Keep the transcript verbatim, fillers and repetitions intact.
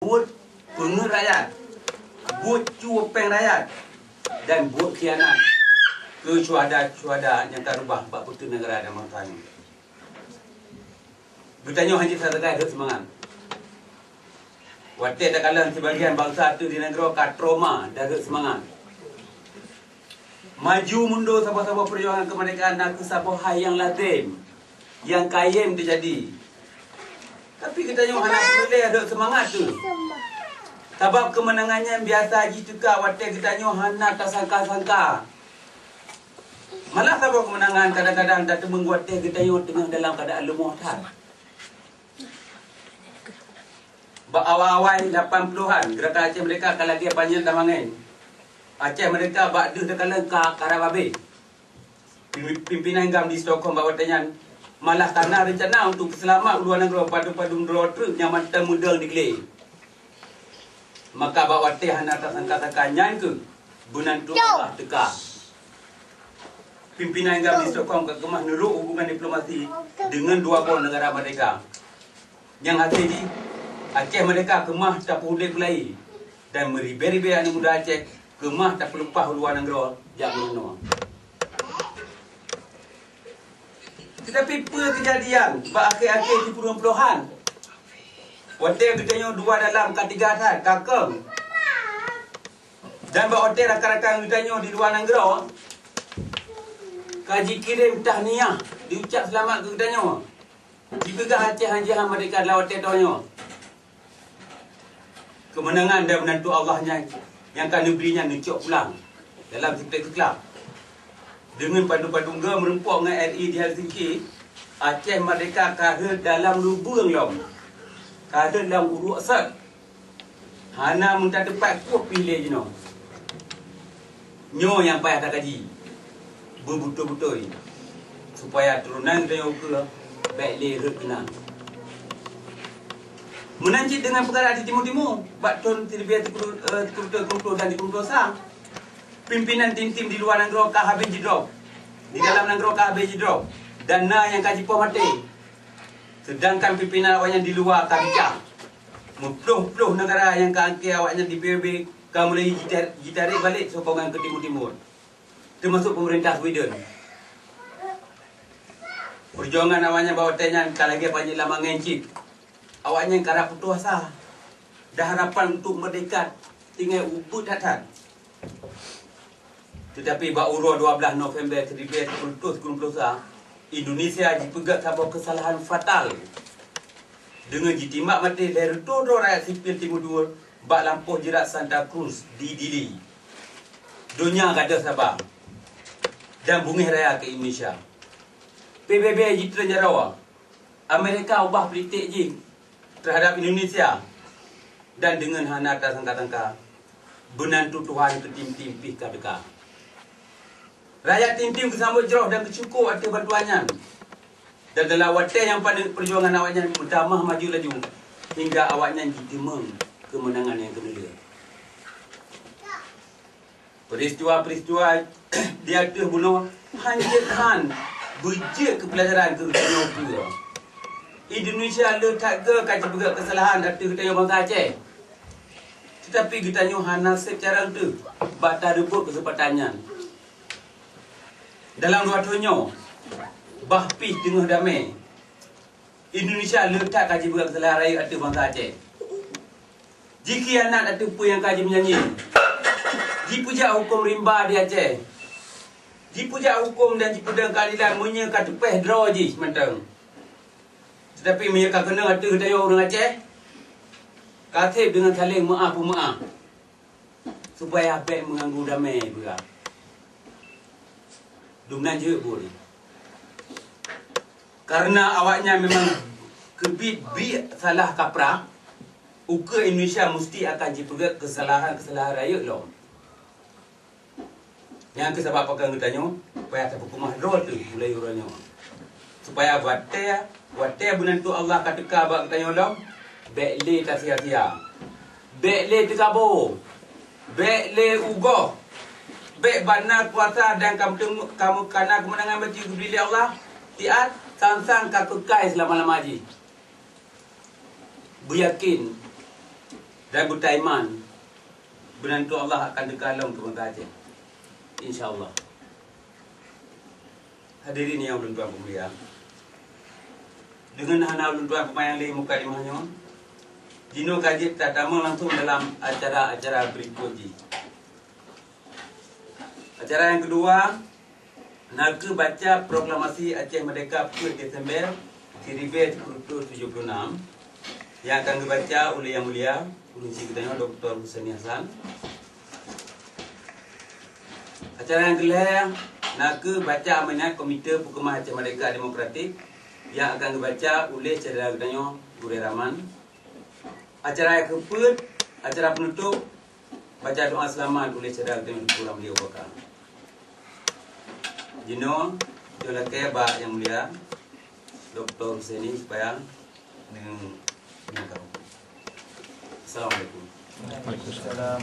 buet peungeuet rakyat, buet cue péng rakyat, dan buet khianat keu syuhada-syuhada nyang ka reubah bak peuteun neugara dan bansa nyoe. Geutanyoe hana sagai rhot seumangat. Watée takalon sibagian bansa teuh di nanggroe ka trauma dan rhot seumangat. Maju mundur saboh-saboh peujuangan keumeurdekaan na kheueh saboh hai nyang lazem, nyang kayém teujadi. Tapi geutanyoe hana peureulée rhot seumangat teuh. Sabab keumeunangan nyan biasa jiteuka watée geutanyoe hana tasangka-sangka. Malah saboh keumeunangan kadang-kadang tateumeung watée geutanyoe teungoh dalam keuadaan leumoh that. Bak awai-awai lapan puluhan, Geurakan Aceh Merdeka ka lagée panyöt lam angén. Aceh Merdeka bak deuh takalon ka karab habéh. Pim-, pimpinan gam di Stockholm bak watée nyan malah ka na reuncana untuk peuseulamat u luwa nanggroe padum-padum droe treuk nyang mantong meudong di glé. Maka bak watée hana tasangka-sangka nyan kheueh beunantu Allah teuka. Pimpinan gam di Stockholm ka keumah neurok hubungan diplomasi deungon dua boh neugara merdeka. Nyang hasé jih, Aceh Merdeka keumah tapeuudép peulaie, dan meuribée-ribée aneuëk muda Aceh keumah tapeuleupah u luwa nanggroe jak meurunoe. Teutapi peue keujadian bak akhé-akhé sikureueng plohan? Watée geutanyoe dua dalam ka teuga that, ka kong. Dan bak watée rakan-rakan geutanyoe di luwa nanggroe ka jikirém tahniah, jiucap seulamat keu geutanyoe. Jipeugah Aceh hana jiha merdeka dalam watée tanyoe. Keumeunangan dan beunantu Allah nyan nyang ka neubri nyan neucok pulang dalam sifeuet keuklak. Deungon padum-padum goe meureumpok ngon R I di Helsinki, Aceh Merdeka ka rhot dalam lubeung lom, ka rhot lam uruek sot. Hana meutateupat kueh pih lé jinoe. Nyoe nyang payah takaji beubeutôi-beutôi, supaya turonan geutanyoe ukeue bék lé rhot keunan. Meunan cit deungon peukara di timu-timu, bak thon siribée sikureueng, eh, sikureueng reutôh dan sikureueng reutôh sa, pimpinan tim-tim di luwa nanggroe ka habéh jidrob, di dalam nanggroe ka habéh jidrob, dan na nyang ka jipoh maté. Seudangkan pimpinan awaknyan di luwa ka bicah. Meuploh-ploh neugara nyang ka angkée awaknyan di P B B ka mulai jita-, jitarek balek sokongan keu Timur-Timur, teumasok peumeurintah Sweden. Peujuangan awaknyan bak watée nyan ka lagée panyöt lam angén cit. Awaknyan karab putôh asa, dan harapan untuk meurdeka tinggai ubeut that-that. Teutapi bak uroe dua blaih November siribée sikureueng reutôh sikureueng ploh sa, Indonesia jipeugét saboh keusalahan fatal deungon jitimbak maté lhée reutôh droe rakyat sipil Timur Timur bak lampôh jeurat Santa Cruz di Dili. Donya gadôh saba dan beungéh raya keu Indonesia. P B B jitreun jaroe. Amerika ubah politik jih teuhadab Indonesia, dan deungon hana tasangka-sangka, beunantu Tuhan keu tim-tim pih ka teuka. Rakyat tim-tim geusambot jroh dan geusyukoe ateueh bantuan nyan. Dan dalam watée nyang paneuk, peujuangan awaknyan meutamah maju laju, hingga awaknyan jiteumeung keumeunangan nyang keuneulheueh. Peuristiwa-peuristiwa di ateueh bunoe hán jeuet hán beujeuet keu peulajaran keu geutanyoe ukeue. Indonesia le that goe ka jipeugét keusalahan ateueh geutanyoe bansa Aceh. Teutapi geutanyoe hana sép carông teuh bak tareubot keuseumpatan nyan. Dalam dua thon nyoe, bah pih teungoh damé, Indonesia le that ka jipeugét keusalahan rayeuk ateueh bansa Aceh. Jikhianat ateueh peue nyang ka jimeunyanyi. Jipeujak huköm rimba di Aceh. Jipeujak huköm dan jipeudong keadilan meunyoe ka teupéh droe jih mantong. Teutapi meunyoe ka keunong ateueh geutanyoe ureuëng Aceh, ka sép deungon saléng meuáh-peumeuáh, supaya bék meuganggu damé peugah. Dumnan jeuet buet. Kareuna awaknyan memang keubiet-biet salah kaprah, ukeue Indonesia musti akan jipeugét keusalahan-keusalahan rayeuk lom. Nyang keuh sabab pakon geutanyoe payah tapeukeumah droe teuh mulai uroe nyoe, supaya watée, watée beunantu Allah ka teuka bak geutanyoe lom, bék lé tasia-sia, bék lé teukabo, bék lé ugoh, bék bana kuasa dan kameuteumu-, kamu-, kana keumeunangan beuti geubri lé Allah, siat, sang-sang ka keukai seulama-lama jih. Beuyakin, Dan beutaiman, beunantu Allah akan teuka lom keu bansa Aceh. Insya Allah. Hadirin nyang ulôn tuan peumulia, deungon hana ulôn tuan peumayang lé mukadimah nyoe, jinoe ka jeuet tatamong langsong dalam acara-acara berikut jih. Acara nyang keudua, na kheueh baca proklamasi Aceh Merdeka peuet Desember siribèe sikureueng reutôh tujoh puluh nam, nyang akan geubaca uleh Yang Mulia Gurèe Chik geutanyoe, Doktor Husaini Hasan. Acara nyang keulhèe na kheueh baca amanat Komite Peukeumah Aceh Merdeka Demokratik, nyang akan geubaca uleh syedara geutanyoe, Gurèe Rahman. Acara nyang keupeuet, acara peunutôp, baca doa seulamat uleh syedara geutanyoe, Teungku Ramli Abu Bakar. Jinoe, jok lakèe bak Yang Mulia Doktor Husaini supaya neu-, neugah. Assalamualaikum. Waalaikumsalam.